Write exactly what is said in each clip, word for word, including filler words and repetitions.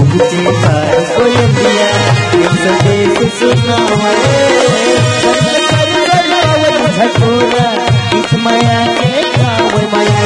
तुझे पार कोलंबिया, ये संदेश सुनावे। झकोरा, इस माया के गाँव माया।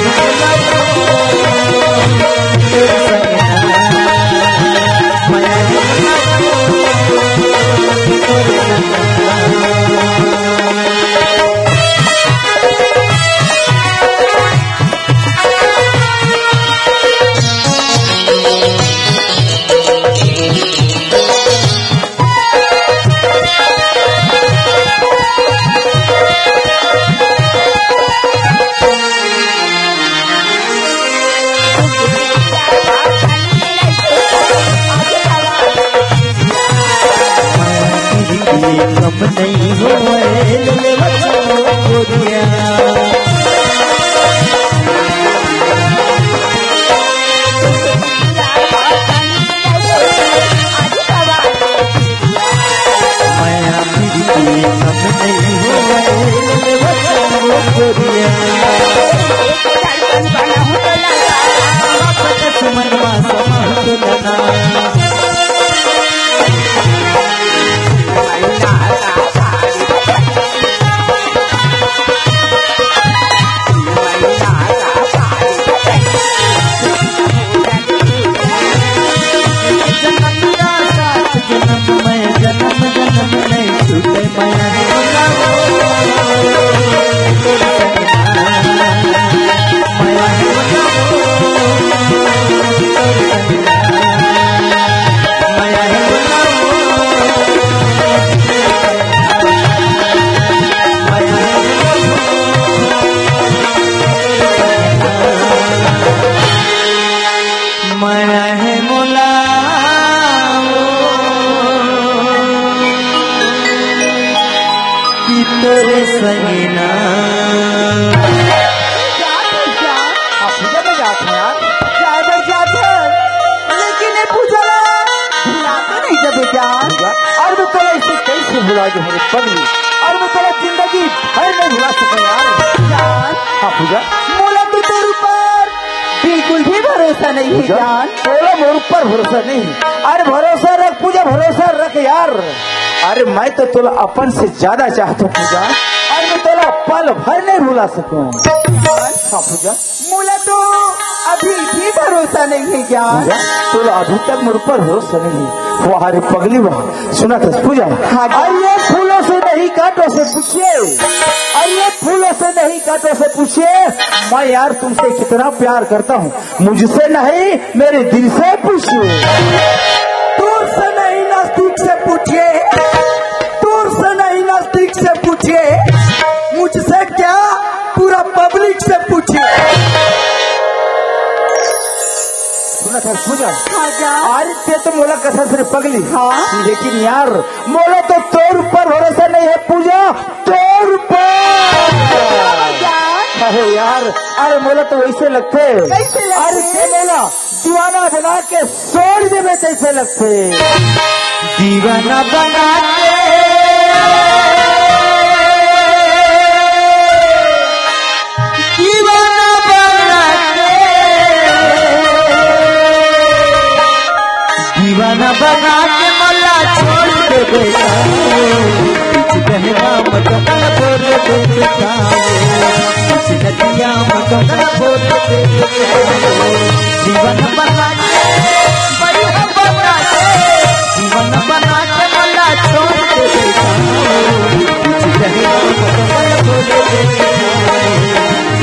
माया हे मोला कि तोरे संगना। आप पूजा में जात है यार, जाए बर जात है, लेकिन ये पूजा ला भुला तो नहीं जबे जान। पूजा? और मैं तोला ऐसे कैसे भुला जो हरे पगली, और मैं तोला जिंदगी भर नहीं भुला सकूं यार। जान। हाँ पूजा। मोला तो तोर ऊपर बिल्कुल भी भरोसा नहीं है पूजा? जान। तोला मोर ऊपर भरोसा नहीं है। अरे भरोसा रख पूजा, भरोसा रख यार। अरे मैं तो तोला अपन से ज्यादा चाहता हूँ पूजा, और मैं तोला पल भर नहीं भुला सकूं। हाँ पूजा। मोला तो अभी भी भरोसा नहीं है ज्ञान। पूजा, तोला अभी तक मोर ऊपर भरोसा नहीं है। वाह रे पगली वाह, सुना था पूजा। हाँ जी। अरे ये फूलों से नहीं कांटों से पूछिए, अरे ये फूलों से नहीं कांटों से पूछिए, मैं यार तुमसे कितना प्यार करता हूँ, मुझसे नहीं मेरे दिल से पूछिए। दूर से नहीं नजदीक से पूछिए, दूर से नहीं नजदीक से पूछिए, मुझसे क्या पूरा पब्लिक से पूछिए। सुना था पूजा? हाँ जा। अरे ते तो मोला कथा से पगली। हाँ। लेकिन यार मोला तो तोर ऊपर भरोसा नहीं है पूजा, तोर ऊपर। हाँ जा। अरे यार, अरे मोला तो वैसे लगथे। कैसे लगथे? अरे ते मोला दीवाना बना के छोड़ देबे तैसे लगथे। दीवाना बना के, दीवाना बना के, दीवाना बना के मला छोड़ देबे। कुछ कहना मत बोल दे। नदिया में गंगा बोल के जीवन बना के, बढ़िया बना के, जीवन बना के मला छोड़ के देखा। कुछ कहना मत बोल के देखा।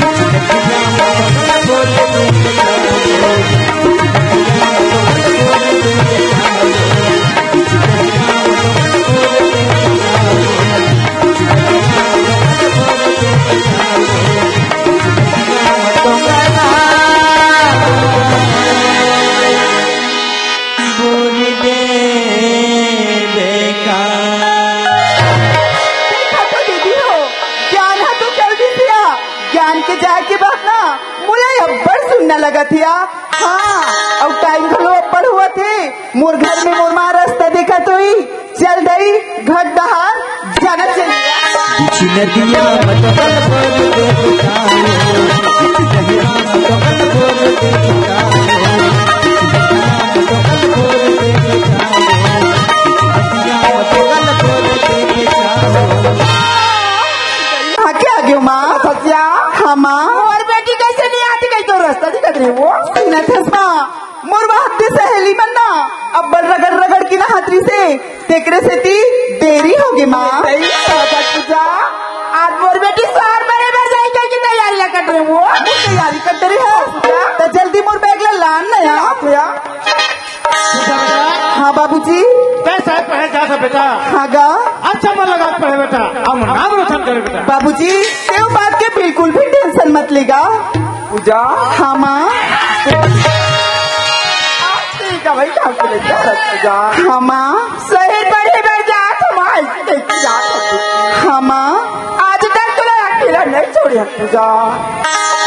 कुछ कहना मत बोल के देखा। बोल दे बेकार। देखा तो दीदी हो, ज्ञान हा तो चल दिस या। ज्ञान के जाए के बाद ना मोला अब्बड़ सुन्ना लगत हे। हाँ, अउ टाइम घलो अब्बड़ होवत हे। मोर घर में मोर माँ रस्ता देखत होही, चल दई घर डहार जाना चलिए। बिच नदिया में तो कल बोल दे बेकार, बिच दहिया में तो कल बोल दे बेकार, बिच नदिया में तो कल बोल सुनत हस माँ, मोर वहाद के सहेली मन ना अब्बड़ रगड़ रगड़ के नहात रिहिसे, तेकरे सेती देरी होगे माँ। सही बात हे पूजा। आज मोर बेटी सोहर बरे बर जाही कहिके तैयारी ला करत रहे हूँ। तैयारी करत रहे हस? त जल्दी मोर बैग ला लान ना यार। हाँ बाबूजी। तैं साहेब पढ़े जात हस बेटा। हाँ गा। अच्छा मन लगा के पढ़े बेटा, अउ नाम रोशन करे बेटा। बाबूजी, तें ओ बात के बिल्कुल भी tension मत ले गा। पूजा। हाँ माँ। ठीक हे भाई, काम के लिए जा रहा पूजा। हाँ माँ। सोहर बरे बर जात हस माँ, ऐसे कैसे जात हस? हाँ माँ। आज तक तोला अकेला नहीं छोड़े हस पूजा।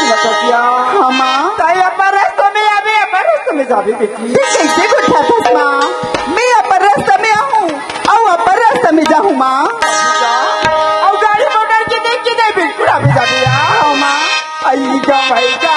बता दिया। हाँ माँ। तैं अपन रस्ता में आबे, अपन रस्ता में जाबे बेटी। तैं कैसे गोठियाथस माँ? मैं अपन रस्ता में आहूँ अउ अपन रस्ता में जाहूँ माँ। अउ गाड़ी मोटर के देख के नहीं बिल्कुल आबे जाबे यार। हाँ माँ। आई गा भाई गा।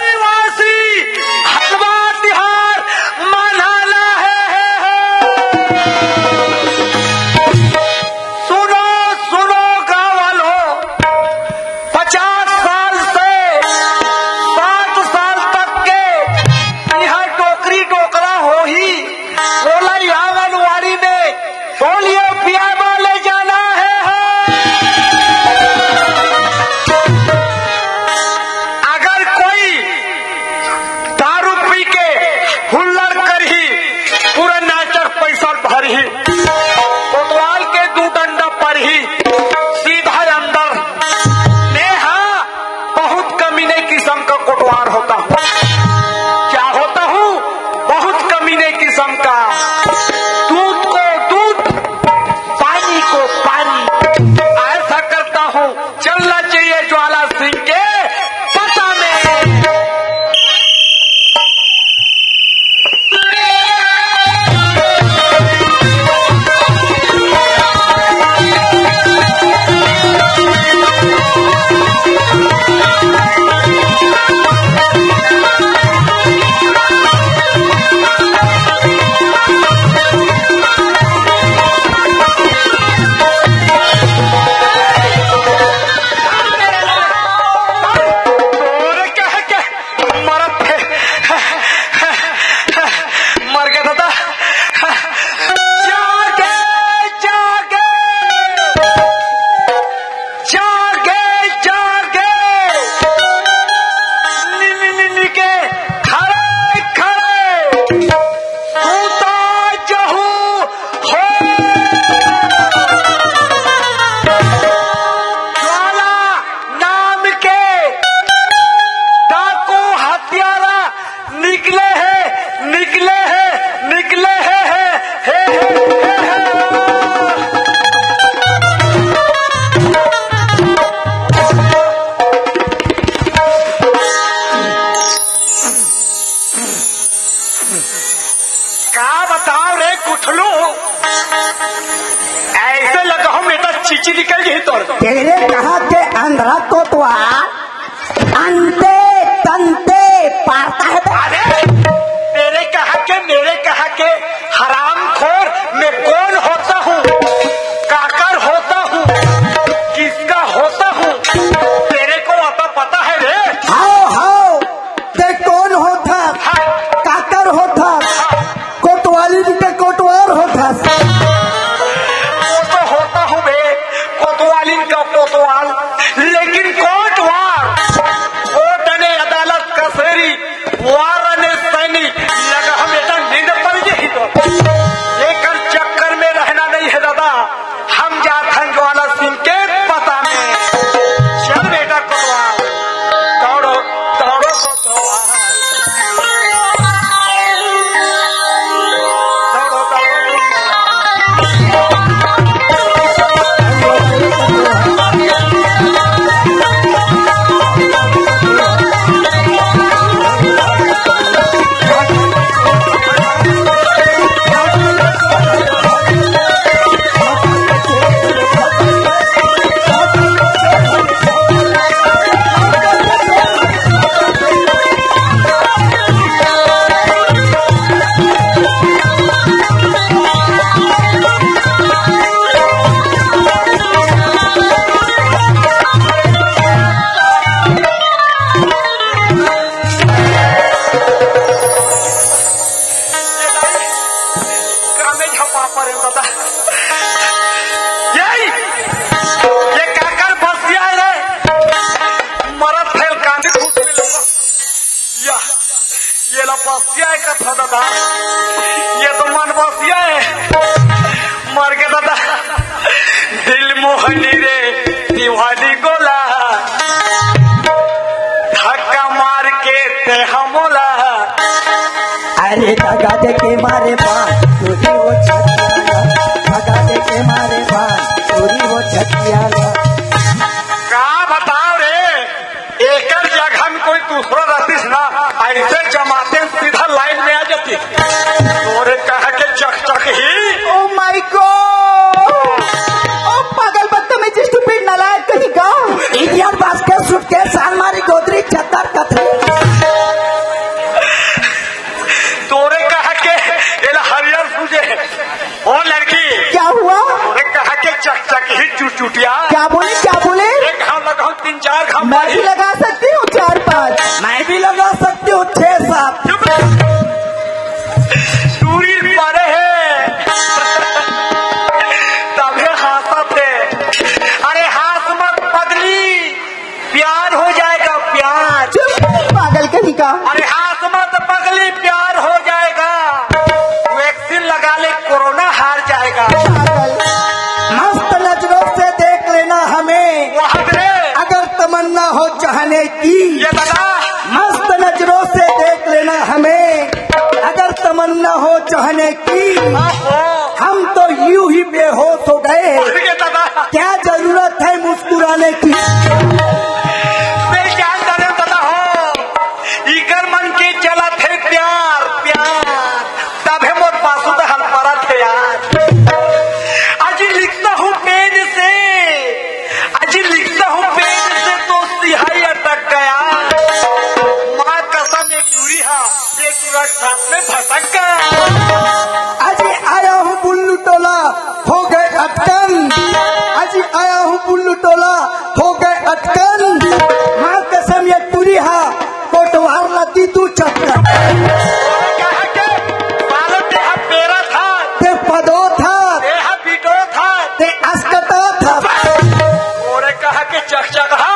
निवासी हलवा तिहार मनाना है। सुनो, सुनो गाँव वालों, पचास साल से साठ साल तक के इहाँ डोकरी डोकरा होही, ओला आंगनवाड़ी में पोलियो पियाए बर ले जाना है। अगर कोई दारू पी के हुल्लड़ करही, पूरा नाचर पैसा भरही, कोतवाल के दू डंडा परही, सीधा अंदर। मैं हाँ, बहुत कमीने किस्म का कोटवार होता हूँ। क्या होता हूँ? बहुत कमीने किस्म का। दूध को दूध, पानी को पानी, ऐसा करता हूँ। चलना चाहिए ज्वाला सिंह के पता में। तोरे कह के मरत हे। मर गया दादा। जागे, जागे। जागे, जागे। नि, नि, नि, नि के खड़े, खड़े। सूता जहू हो। ज्वाला नाम के डाकू हत्यारा निकले हे, निकले हे, निकले हे, हे, हे, हे, हे, हे। का बताओ रे गुठलू, ऐसे लगा हो मेरा चीची निकल गई तोर। तेरे कहा के अंधरा कोतवाल अंते तंते पारता है बे। अरे, तेरे कहा के, मेरे कहा के, हरामखोर, मैं कौन होता हूँ, काकर होता हूँ, किसका होता हूँ, तेरे को आता पता है रे? हाव, हाव, ते कौन होता, हाँ। काकर होता, कोतवाली के कोटवार होता। वो तो होता हूँ बे, कोतवाली का कोतवाल, लेकिन कोटवार, कोर्ट ने अदालत कचहरी, वार ने पापा रे दादा, ये, ये काकर बसिया हे रे? मरत फैल कांदी फूट में लोग। या, ये ला बसिया हे कथा दादा, ये तो मन बसिया हे। मर गे दादा, दिल मोहनी रे, दीवानी गोला, धक्का मार के ते हमोला। अरे दगा दे के मारे बान, टूरी वो छतिया ला। दगा दे के मारे बान, टूरी वो छतिया ला। का बताओ रे, एकर जगह में कोई दूसरा रहतीस ना, ऐसे जमाते सीधा लाइन में आ जाती। तोरे कहा के चकचक ही। Oh my God! ओ पागल, बदतमीज, stupid, नालायक कहीं का। Idiot, basket, suitcase, अलमारी, गोदरी, चद्दर, कथरी। तोरे कहा के एला हरियर सूझे। ओ लड़की। क्या हुआ? तोरे कहा के चकचक ही चुटचुटिया। क्या बोले, क्या बोले? एक घाव लगाओ, तीन चार घाव मैं भी लगा सकती हूँ चार पाँच। मैं भी लगा सकती हूँ छह सात। चुप। टूरी परे हे। तभे हाँसत हे। अरे हाँस मत पगली, प्यार हो जाएगा प्यार। चुप, पागल कहीं का। अरे हाँस मत पगली, प्यार हो जाएगा। वैक्सीन लगा ले, कोरोना हार जाएगा। पागल। मस्त नजरों से देख लेना हमें, वाह रे। अगर तमन्ना हो चाहने की। ये दादा। मस्त नजरों से देख लेना हमें, अगर तमन्ना हो चाहने की। ओहो। हम तो यूं ही बेहोश हो गए। ये दादा। क्या जरूरत है मुस्कुराने की? मैं क्या करें दादा हो, इकर मन के चलत हे प्यार, प्यार। तभे मोर पासू त हल परत हे यार। अजी लिखता हूँ पेन से, अजी लिखता हूँ पेन से तो स्याही अटक गया। माँ कसम ये टूरी हा, ये टूरा के साथ में भटक गया। अजी आया हूँ बुल्लू टोला, हो गए अटकन। अजी आया हूँ बुल्लू टोला, हो गए अटकन। माँ कसम ये टूरी हा, कोटवार ला दी दू चक्कर। तोरे कहा के बालक देहा पेरा था। ते पदो था। देहा बिटो था। ते अस्कता था। तोरे कहा के चकचक हा।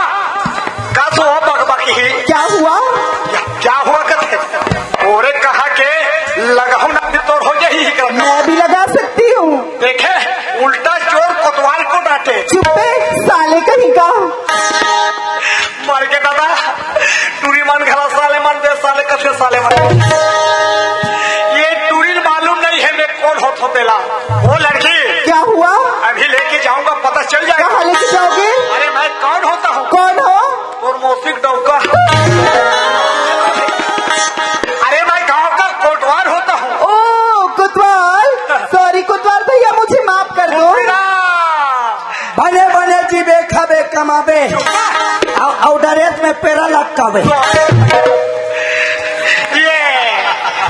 का तो बकबकी ही। क्या हुआ? क्या हुआ कथे? तोरे कहा के लगाऊ ना, फिर तोर हो जाही ही कर। मैं भी लगा सकती हूँ। देखे, उल्टा चोर कोतवाल को डांटे। चुप्पे, साले कहीं का। मर गे दादा, टूरी मन घला साले मन दे, साले कथे साले मन। ये टूरी मालूम नहीं है मैं कौन होत होतेला। वो लड़की। क्या हुआ? अभी लेके जाऊंगा, पता चल जाएगा। कहाँ लेके जाओगे? अरे मैं कौन होता हूँ? कौन हो? तोर मौसी के डौका। अरे मैं गांव का कोटवार होता हूँ। ओ कोतवाल, sorry कोतवाल भैया, मुझे माफ कर दो। मेरा बने बने जीबे खाबे कमाबे, अउ, अउ डरेस में पेरा लटकाबे। ये,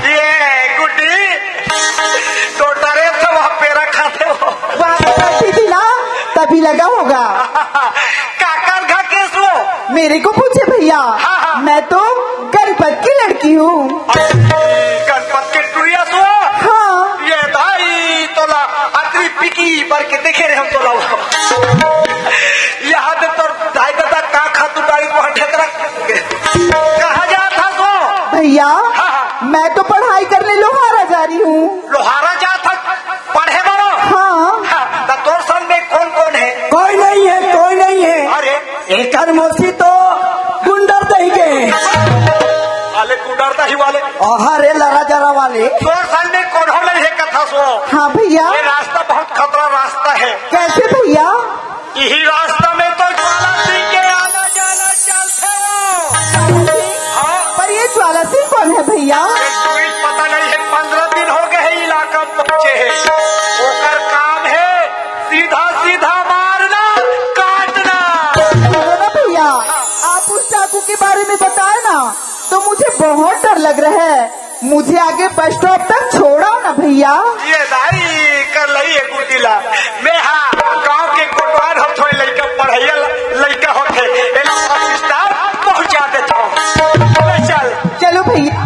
ये गुड्डी, तो डरेस से वहाँ पेरा खाते हो। वहाँ पे बैठी थी ना, तभी लगा होगा। काकर घर के सो? मेरे को पूछे भैया, हाँ, हाँ। मैं तो गणपत की लड़की हूँ। गणपत के टुरिया सो? हाँ। ये दाई तोला अतरी पिकी बर के देखे रहे हम तोला। यहाँ पे तो दाई दादा का खातू डाली को हटे तरह। कहाँ जा था सो? भैया, हाँ, हाँ। मैं तो पढ़ाई करने लोहारा जा रही हूँ। लोहारा जा था पढ़े बरो? हाँ। हाँ, तो तोर संग में कौन कौन है? कोई नहीं है, कोई नहीं है। अरे, एकर मौसी तो गुंडर दही के। अले गुंडर दही वाले। अरे लरा जरा वाले। तोर संग में कोनो नहीं है कथा सो। हाँ भैया। ये रास्ता बहुत खतरा रास्ता है। कैसे भैया? यही रास्ता में तो ज्वाला सिंह के आना जाना चलते हो। ज्वाला सिंह? हाँ। पर ये ज्वाला सिंह कौन है भैया? ये कोई पता नहीं है, पंद्रह दिन हो गए हैं इलाका पहुंचे हैं। ओकर काम है सीधा सीधा मारना, काटना। सुनो ना भैया, आप उस चाकू के बारे में बताए ना, तो मुझे बहुत डर लग रहा है। मुझे आगे बस स्टॉप तक छोड़ो ना भैया। ये दाई कर लई है गुटीला। मैं हाँ, गांव के कोटवार हम थोड़े लइका पढ़ैया लइका होते। एला बस स्टॉप पहुंचा देता हूँ। चल, चल। चलो भैया।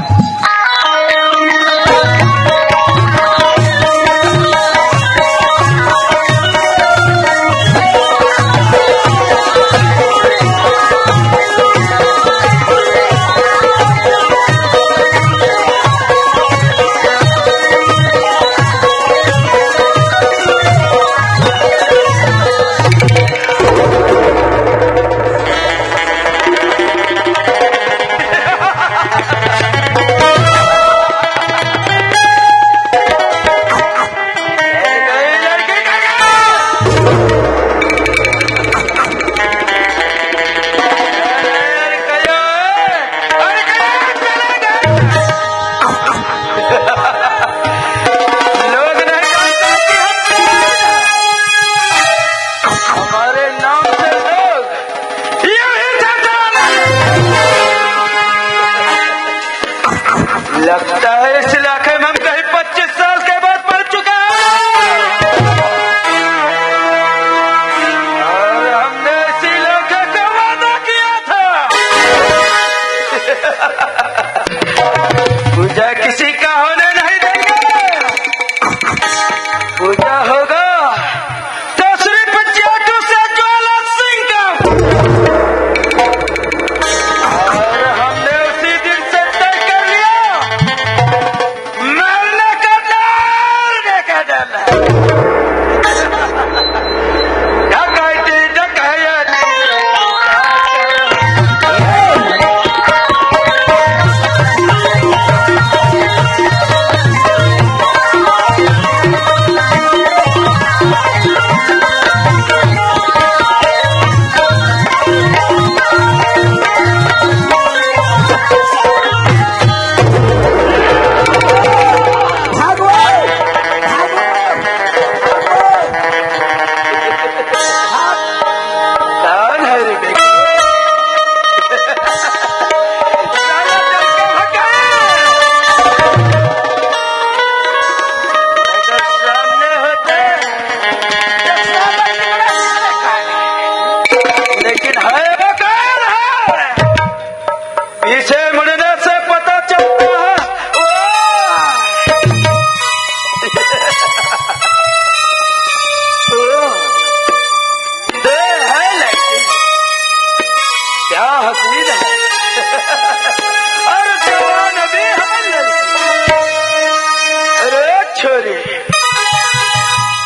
छोरी,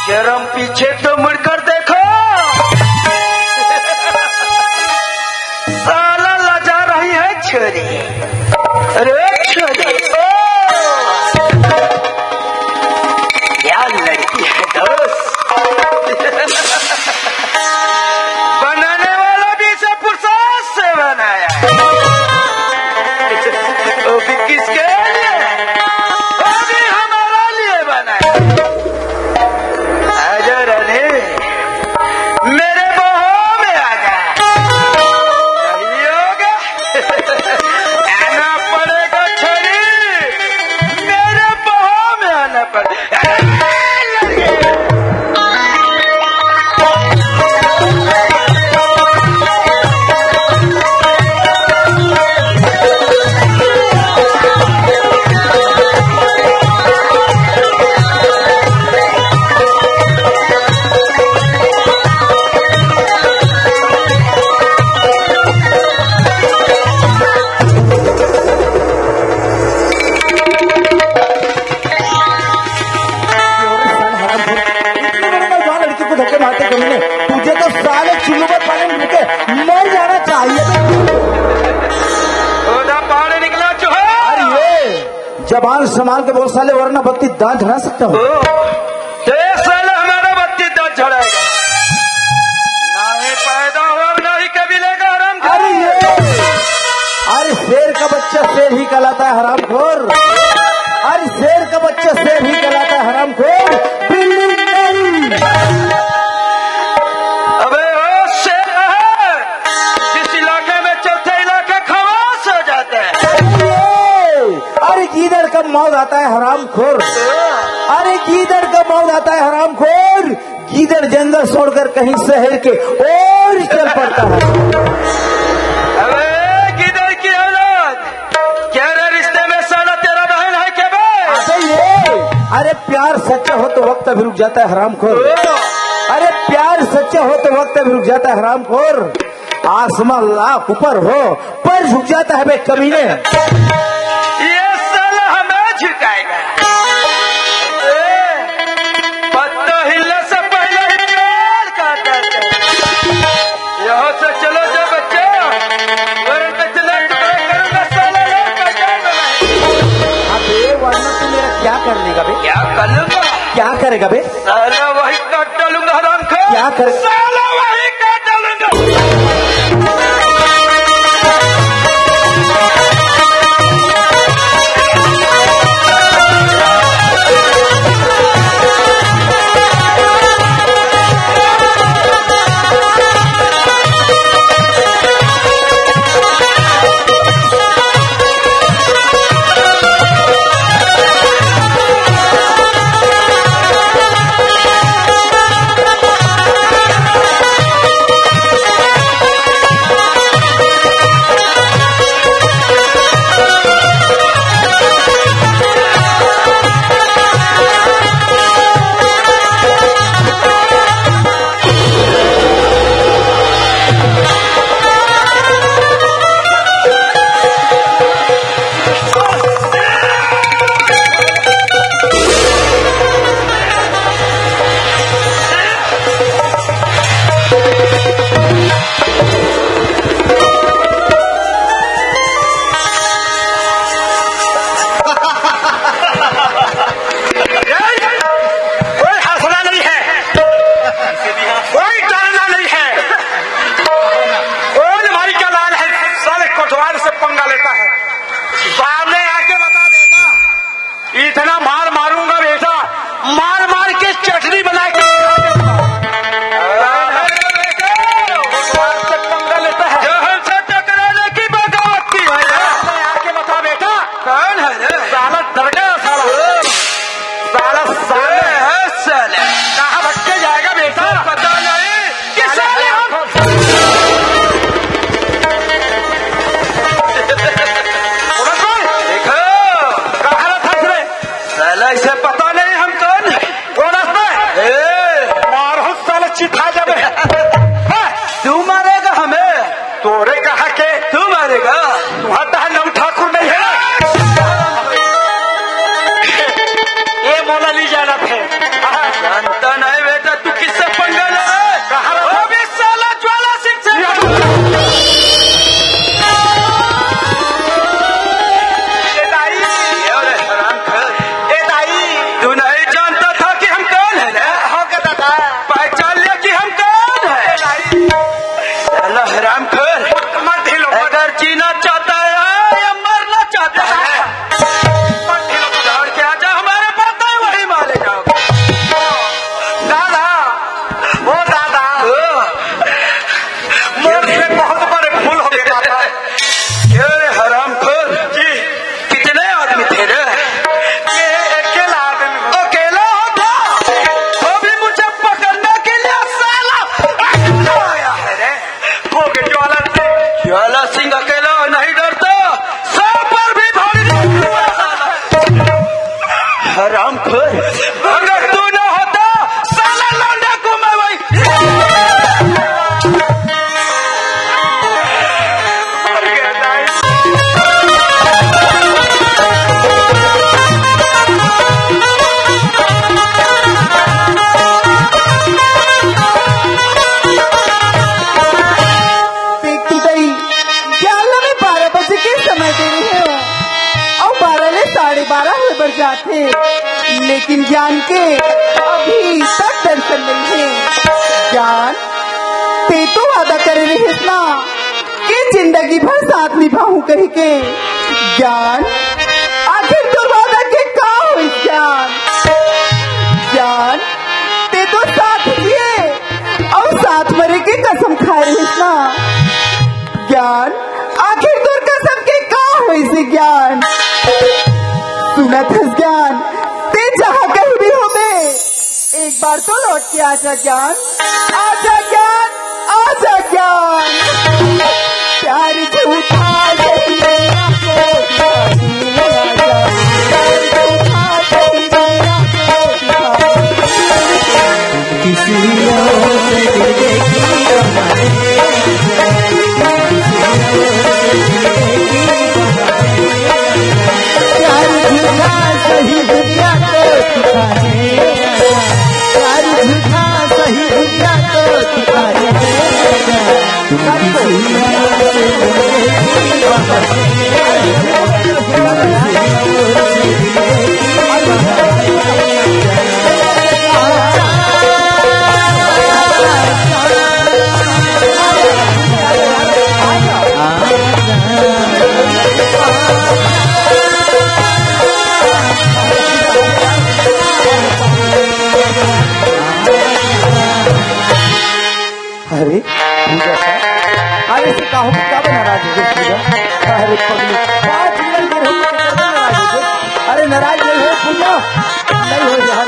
जरा पीछे तो मुड़कर देखो, साला लजा रही है छोरी। अरे छोरी, ओ, क्या लड़की है दोस्त। बनाने वाला भी इसे पुरुषार्थ से बनाया है। वो भी किसके लिए? वो भी हमारे लिए बनाया है। आजा रानी, मेरे बाहों में आजा। नहीं होगा। आना पड़ेगा छोरी, मेरे बाहों में आना पड़ेगा। इतने बड़े नौजवान लड़की को धक्के मारते कमीने, तुझे तो साले चुल्लू में पानी मिल के मर जाना चाहिए। ओदा पानी निकला चुहा। अरे ये जबान संभाल के बोल साले, वरना बत्ती दांत झड़ा सकता हूँ। ओ, तो ये साला हमारा बत्ती दांत झड़ाएगा। ना ही पैदा हो और ना ही कभी लेगा हराम। अरे ये, अरे शेर का बच्चा शेर ही कहलाता है हरामखोर। अरे शेर का बच्चा शेर ही कहलाता है हरामखोर। बिल्ली नहीं। अबे ओ शेर है, जिस इलाके में चौथे इलाके खवास हो जाते हैं। अरे गीदड़ का मौत आता है हरामखोर। अरे गीदड़ का मौत आता है हरामखोर। गीदड़ जंगल छोड़कर कहीं शहर के ओर चल पड़ता है। अबे गीदड़ की औलाद, क्या रे रिश्ते में साला तेरा बहन है क्या बे? अबे ये, अरे प्यार सच्चा हो तो वक्त भी रुक जाता है हरामखोर। अरे प्यार सच्चा हो तो वक्त भी रुक जाता है हरामखोर। आसमां लाख ऊपर हो, पर झुक जाता है बे कमीने। ये साला हमें झुकाएगा। ए, पत्ता हिलने से पहले ही पेड़ काट देते हैं। यहाँ से चलो जा बच्चे, वरना इतना टुकड़ा करूंगा साला, लोग पहचान में नहीं। अबे वरना तू मेरा क्या कर लेगा बे? क्या कर लूंगा? क्या करेगा बे? साला वही काट डालूंगा हराम का। क्या कर- साला वही काट डालूंगा। कोई हंसना नहीं है, कोई डरना नहीं है। कौन भाई का लाल है, साले कोटवार से पंगा लेता है। सामने आके बता बेटा, इतना मार मारूंगा बेटा, मार मार के चटनी बना के खा जाऊंगा। कोटवार से पंगा लेता है। जो हमसे टकराने की बगावत की है। सामने आके बता बेटा। कौन है रे? साला डर गया साला। साला साले। है साले। कहाँ भटके जाएगा बेटा? पता नहीं। कि साले हम देखो। कहाँ रखा रे? साला इसे पता नहीं हम कौन है। कौन है? ए। मारो साले चिता जाबे। हाँ। तू मारेगा हमें? तोरे कहा के? तू मारेगा? वहाँ तहाँ नौ ठाकुर नहीं है ना? ये मोनालिसा जानत हे। जानता नहीं बेटा, तू किससे पंगा ले रहा है? कहाँ रहा? अभी साला ज्वाला सिंह से। ए दाई। ए रे हरामखोर। ए दाई। तू नहीं जानता था कि हम कौन है ना? हो के दादा। पहचान लिया कि हम कौन है? ए दाई। साला हरामखोर। मत हिलो, मत। अगर जीना चाहता है या मरना चाहता है, मत हिलो। दौड़ के आजा, हमारे पता है वही मारे जाओ। दादा, ओ दादा, ओ। मोर से बहुत बड़े भूल हो गए दादा। ये हरामखोर जी। कितने आदमी थे रे? ये अकेला आदमी। अकेला होता तो भी मुझे पकड़ने के लिए साला अकेला आया है रे। हो गए ज्वाला सिंह। ज्वाला सिंह अकेला नहीं डरता, सौ पर भी भारी नहीं हुआ साला। हरामखोर, अगर तू ना होता, साला लौंडा को मैं वही देख तो दई, ज्ञान ल मैं बारह बजे के समय दे रहे हो, अउ बारह ले साढ़े बारह होए बर जाथे, लेकिन ज्ञान के अभी तक दर्शन नहीं है। ज्ञान, ते तो वादा करे रहिस ना कि जिंदगी भर साथ निभाहूं कहि के। ज्ञान, आखिर तोर वादा के का होइस ज्ञान? ज्ञान, ते तो साथ जिए अउ साथ मरे के कसम खाए रहिस ना। ज्ञान, आखिर तोर कसम के का होइस ज्ञान? सुनत हस ज्ञान, ते जहाँ कहीं भी होबे, एक बार तो लौट के आजा ज्ञान, आजा ज्ञान, आजा ज्ञान। प्यार झूठा नहीं है, आजा। प्यार झूठा नहीं है, आजा। किसी और से दिल की कहानी, किसी और से दिल की कहानी। प्यार झूठा सही दुनिया को सिखाने, प्यार झूठा सही दुनिया को सिखाने। अरे पूजा का, अरे से काहू का बना नाराज हो गई पूजा? अरे पगली, पाँच मिनट में हम लोग नाराज हो गए। अरे नाराज नहीं हो पूजा, नहीं हो यार।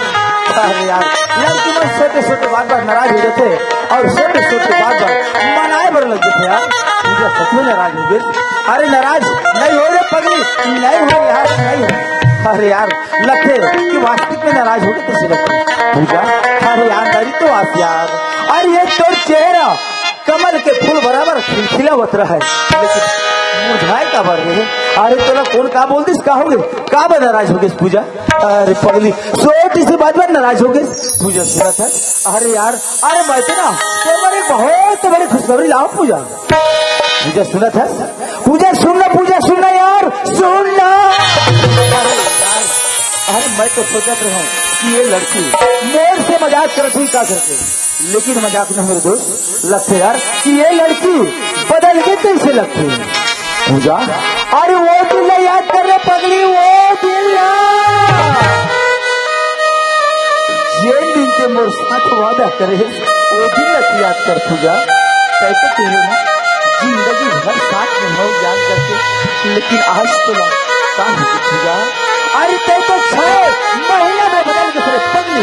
अरे यार, लड़की मन छोटे छोटे बात बात नाराज हो जाथे अउ छोटे छोटे बात बात मनाए बर लग जाथे यार। पूजा सच में नाराज हो गई। अरे नाराज नहीं हो रे पगली, नहीं हो यार, नहीं हो। अरे यार, लगथे कि वास्तविक में नाराज हो गए, कैसे लगथे पूजा? अरे यार, डरी तो आस यार। अरे ये तोर चेहरा कमल के फूल बराबर खिलखिलावत रहे, लेकिन मुरझाए काबर रे? अरे तोला कौन का बोल दिस, का हो गए, का बा नाराज हो गए पूजा? अरे पगली, छोटी सी बात पर नाराज हो गए पूजा। सुनत है, अरे यार, अरे मैं तो ना तेरे एक बहुत बड़ी खुशखबरी लाऊं पूजा। पूजा सुनत है, पूजा सुनना, पूजा सुनना यार, सुनना। अरे मैं तो सोचत रहा हूँ कि ये लड़की मोर से मजाक करत हुई का करके, लेकिन मजाक न मेरे दोस्त, लगथे यार कि ये लड़की बदल के कैसे लगथे। पूजा, अरे वो दिन ला याद कर रे पगली, वो दिन ला। जेन दिन ते मोर साथ वादा करे, वो दिन ला तू याद कर पूजा। तै तो कहे ना, जिंदगी भर साथ में हो याद करके, लेकिन आज तो ना, का हो गया पूजा? अरे तै तो छह महीना में बदल के सारे पगली।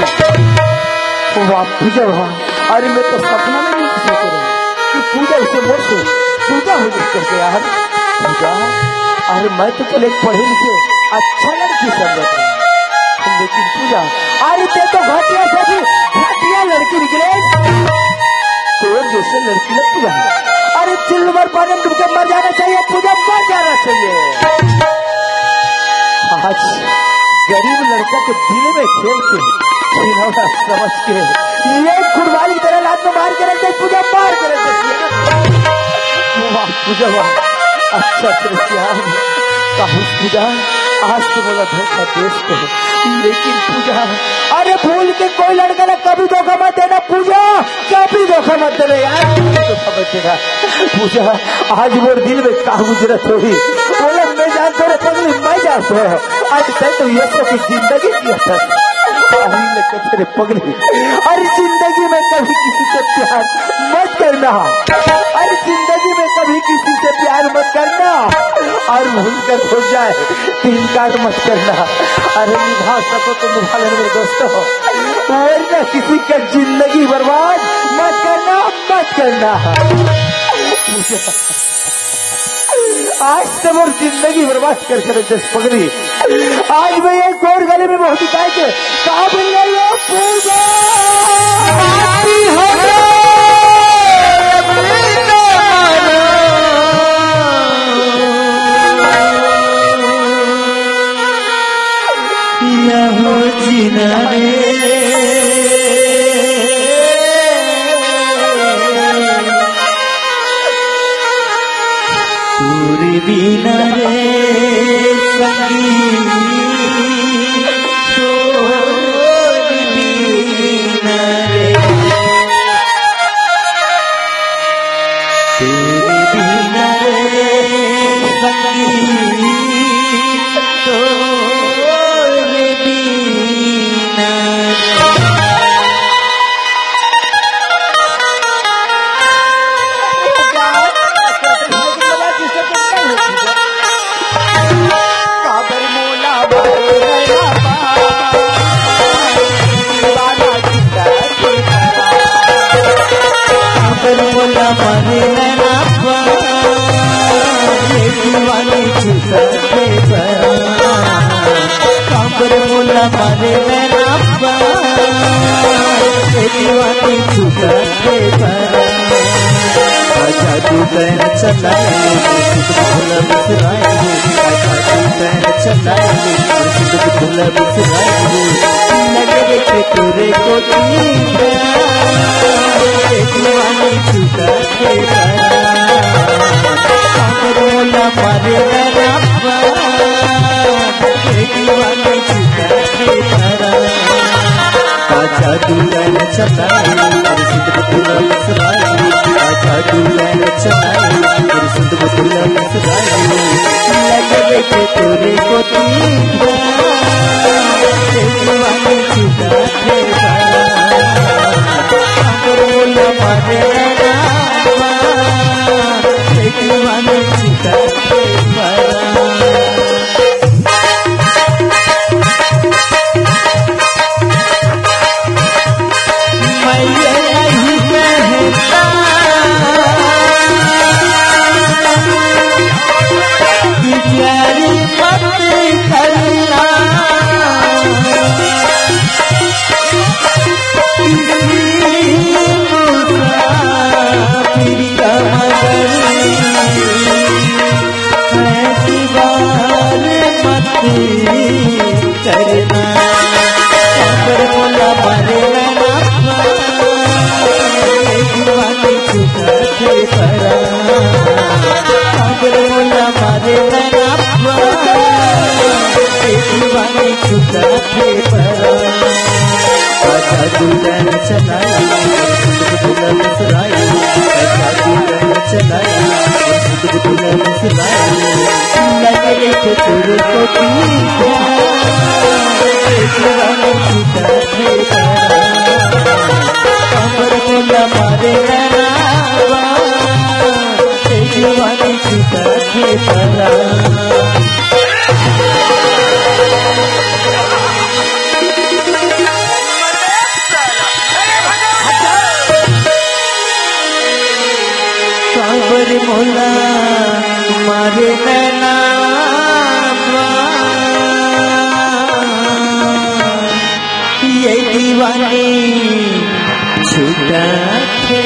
वाह पूजा वाह। अरे मैं तो सपना में नहीं सोच रहा कि पूजा इसे मोर से जुदा हो गई करके यार। पूजा, अरे मैं तो चले पढ़े लिखे अच्छा लड़की समझत हूँ, लेकिन पूजा, अरे ते तो घटिया से भी घटिया लड़की निकले। तोर जैसे लड़की लग पूजा, अरे चिल्लवर पानी में डूब के मर जाना चाहिए पूजा, मर जाना चाहिए। आज गरीब लड़का के दिल में खेल के, खिलौना समझ के, ये कुर्बानी तेरे लात में मार के रख दे पूजा, मार के रख दे। वाह पूजा, वाह। अच्छा तेरे श्याम, काहू पूजा, आज तो बोला धोखा देश को, लेकिन पूजा, अरे भूल के कोई लड़का ना कभी धोखा मत देना पूजा। कभी धोखा मत देना यार, कभी धोखा मत देना। पूजा, आज मोर दिल में का गुजरत होही, बोला मैं जानथों रे पगली, मैं जानथों। आज तैं तो यशो की जिंदगी जियत हस। अरे ले कथे रे पगली, अरे जिंदगी में कभी किसी से प्यार मत करना, अरे जिंदगी में कभी किसी से प्यार मत करना, और भूल कर हो जाए तो इनकार मत करना। अरे निभा सको तो निभा लेना मेरे दोस्तों, वरना किसी का जिंदगी बर्बाद मत करना, मत करना। आज से मोर जिंदगी बर्बाद करके रख दे पगली। आज मैं ये गोर गली में बहुत जाए के काबिल नहीं हूँ, पूजा। यहो जीना रे, तोरे बिना रे संगी, तोरे बिना रे, तोरे बिना रे संगी, तोरे बिना रे। काबर मोला मारे नैना बान, ए दीवानी छूटा के परान। आजा तू नैन चलाए, सुध भोला मुस्कुराए, आजा तू नैन चलाए, सुध भोला मुस्कुराए। लगे देखे तोरे को दीवानी छूटा के परान। काबर मोला मारे नैना बान, ए दीवानी छूटा के परान। आजा तू नैन चलाए, सुध भोला मुस्कुराए, आजा तू नैन चलाए, सुध भोला मुस्कुराए। लगे देखे तोरे को दीवानी छूटा के परान। काबर मोला मारे नैना बान, ए दीवानी छूटा के परान। काबर मोला मारे नैना बान, ये दीवानी छूटा के